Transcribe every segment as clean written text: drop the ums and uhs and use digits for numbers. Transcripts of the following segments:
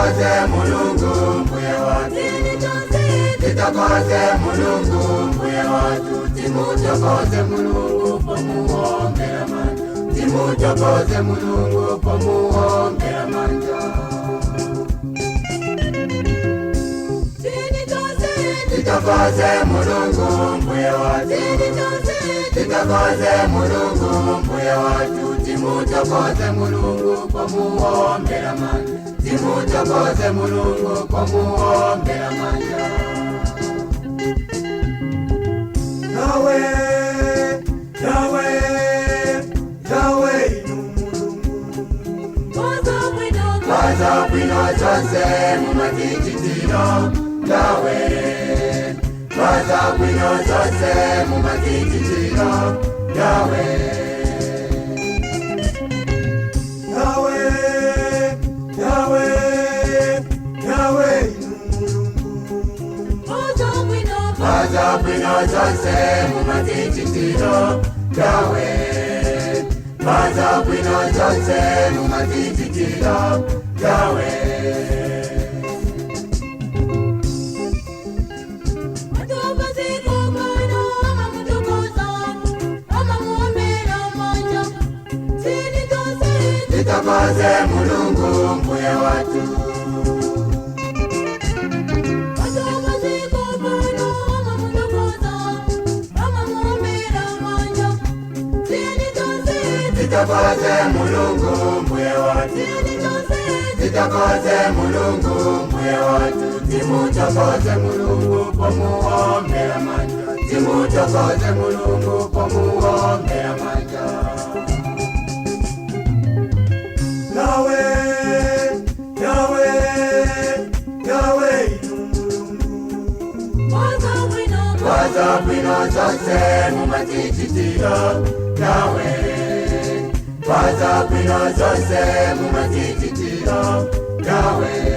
Titokoze Mulungu mbuye watu, titokoze Mulungu mbuye watu, timutokoze Mulungu pomuombera manja, timutokoze Mulungu pomuombera manja. Titokoze Mulungu mbuye watu, titokoze Mulungu mbuye watu, timutokoze Mulungu pomuombera manja, timutokoze Mulungu pomuombera manja. Yahweh, Yahweh, Yahweh inu Mulungu. Kwaza bwino zonse mumatichitiro Yahweh, kwaza bwino zonse mumatichitiro Yahweh. Yahweh, Yahweh, Yahweh inu Mulungu. Kwaza bwino zonse mumatichitiro Yahweh, kwaza bwino zonse mumatichitiro Yahweh. Titokoze Mulungu mbuye watu, titokoze Mulungu mbuye watu, titokoze Mulungu mbuye watu, timutokoze Mulungu pomuombera manja, timutokoze Mulungu pomuombera manja. Yahweh, Yahweh, Yahweh inu Mulungu. Kwaza bwino zonse mumatichitiro Yahweh, kwaza bwino zonse mumatichitiro Yahweh.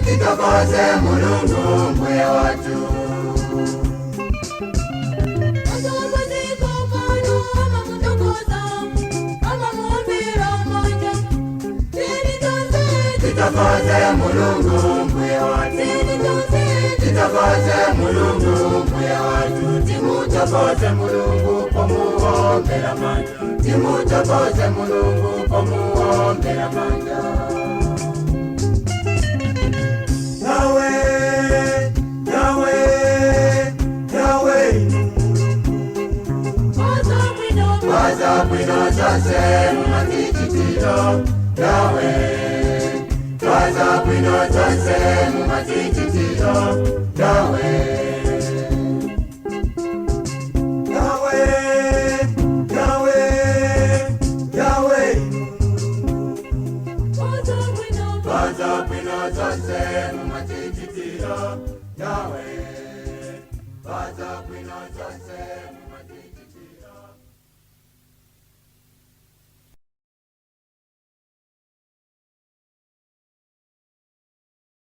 Titokoze Mulungu mbuye watu, titokoze Mulungu mbuye watu, titokoze Mulungu mbuye watu, timutokoze Mulungu pomuombera manja, timutokoze Mulungu pomuombera manja. Yahweh, Yahweh, Yahweh inu Mulungu. Kwaza bwino zonse mumatichitiro Yahweh, kwaza bwino zonse mumatichitiro Yahweh. Yahweh, Yahweh, Yahweh inu Mulungu. Kwaza bwino zonse mumatichitiro Yahweh, kwaza bwino zonse.